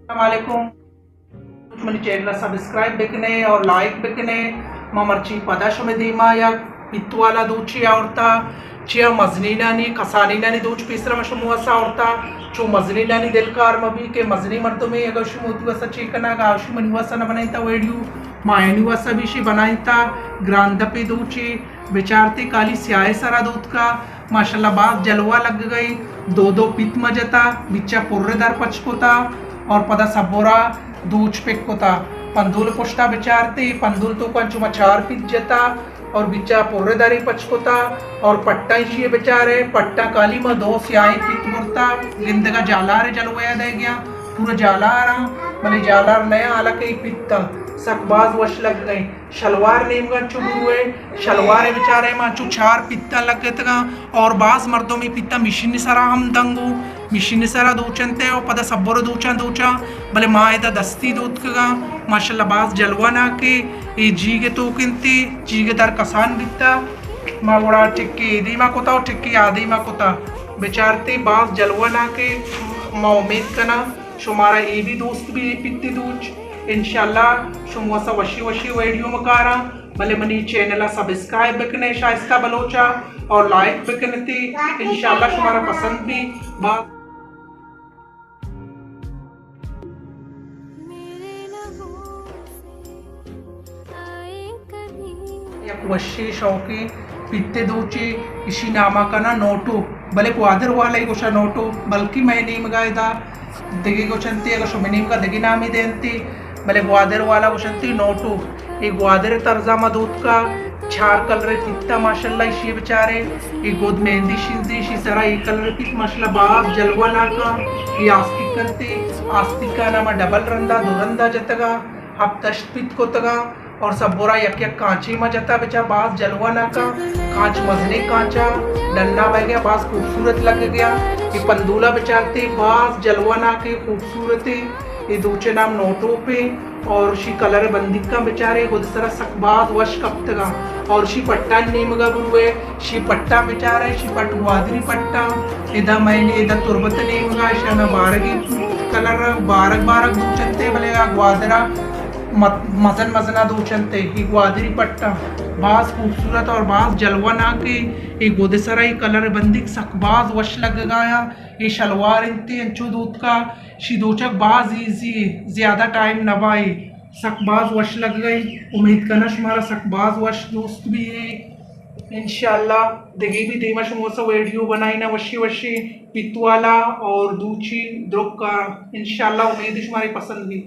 السلام علیکم۔ منی چینل ءَ سبسکرائب بکنے اور لائک بکنے۔ ما مرچی پدا شمے دیما یک پت والا دوچے آورتا، چیا مزنینانی، کسانینانی دوچ پیسرا ما شمے واسا آورتا۔ چو مزنینانی دلکار مبی کہ مزنی مردمے اگر شما وتی واسا چے کنگا، اشی منی واسا نہ بنائینتا ویڈیو، ما اینی واسا بھی شی بنائینتا۔ گراندپے دوچے بچارتے، کالی سیاہ سرا دوتکا، ماشاءاللہ باز جلوہ لگگئی۔ دو دو پت ما جتا، بچا پر در پچ کتا اور پدا سبورا دوچ پک کتا۔ پندول پشتا بچارتے، پندول توکا انچو ما چار پت جتا اور بچا پر درے پچ کتا اور پٹاں ایشی بچارے، پٹاں کالی ما دو سیاہیں پت برتا، گندگا جالار جلوہ دے گیا، پورا جالاراں، بلے جالار نیا، حالانکہ ای پتا سک باز وش لگگئی۔ شلوار نیمگا چو بروئے، شلوارے بچارے ما چو چار پتاں لگتگاں اور باز مردم ای پتاں مشین سرا ہم دنگو، مشین سرا دوچنتے اور پدا سبر دوچاں دوچاں، بلے ما ادا دستی دوتکگاں۔ ماشاءاللہ باز جلوہ ناکے، اے جیگ توک انتے، جیگ در کسان بیتا۔ ما گڑا ٹکی اے دیما کتا اور ٹکی آ دیما کتا۔ بچارتے باز جلوہ ناکے، ما امید کناں شمارا اے بھی دوست بھی اے پتی دوچ۔ انشاءاللہ شما واسا وشی وشی ویڈیو مکاراں، بلے منی چینل ءَ سبسکرائب بکنے شائستہ بلوچا اور لائک بکنتی، انشاءاللہ شمارا پسند بھی۔ با یک وشیں شوقیں پتے دوچے، اشی ناما کنا نوٹو، بلے گوادر والا ہی گوشا نوٹو، بلکہ مئے نیمگا ادا دگہ گوشنتے، اگہ شمے نیمگا دگہ نامے دینتے، بلے گوادر والا گوشنتے نوٹو۔ اے گوادر طرزا ما دوتکا، چار کلر پتا ماشاءاللہ اشی بچارے، اے گود مہندی شیزی اشی سرا اے کلر پت ماشاءاللہ باز جلوہ ناکا۔ اے آستیک انتے، آستیکا ناما ڈبل رندا دو رندا جتگا، ہپت ہشت پت کتگا۔ اور سبورا یک یک کانچے ما جتا بچا باز جلوہ ناکا، کانچ مزنیں کانچا ڈنا بئیگا باز خوبصورت لگگیا۔ اے پندولا بچارتے باز جلوہ ناکے خوبصورتے۔ اے دوچے نام نوٹوپے اور شی کلر بندیکاں بچارے گد سرا سک باز وش کپتگا اور شی پٹان نیمگا بروے۔ شی پٹاں بچارے، شی پٹ گوادری پٹاں۔ ادا مئے نی، ادا تربت نیمگا، اشانا بارگی کلر، بارگ بارگ دوچنتے، بلے آ گوادرا مت-، مزن مزنا دوچنتے۔ ای گوادری پٹاں باز خوبصورت اور باز جلوہ ناکے۔ ای گود سرا ای کلر بندیک سک باز وش لگگایا۔ ای شلوار انتے انچو دوتکا، شی دوچگ باز ایزی اے، زیادہ ٹائم نہ بائے۔ سک باز وش لگگئی۔ امید کناں شمارا سک باز وش دوست بی اے۔ انشاءاللہ دگہ بھی دیما شما سا ویڈیو بنائینا وشی وشی پت والا اور دوچی درکا۔ انشاءاللہ امید شمارے پسند بی۔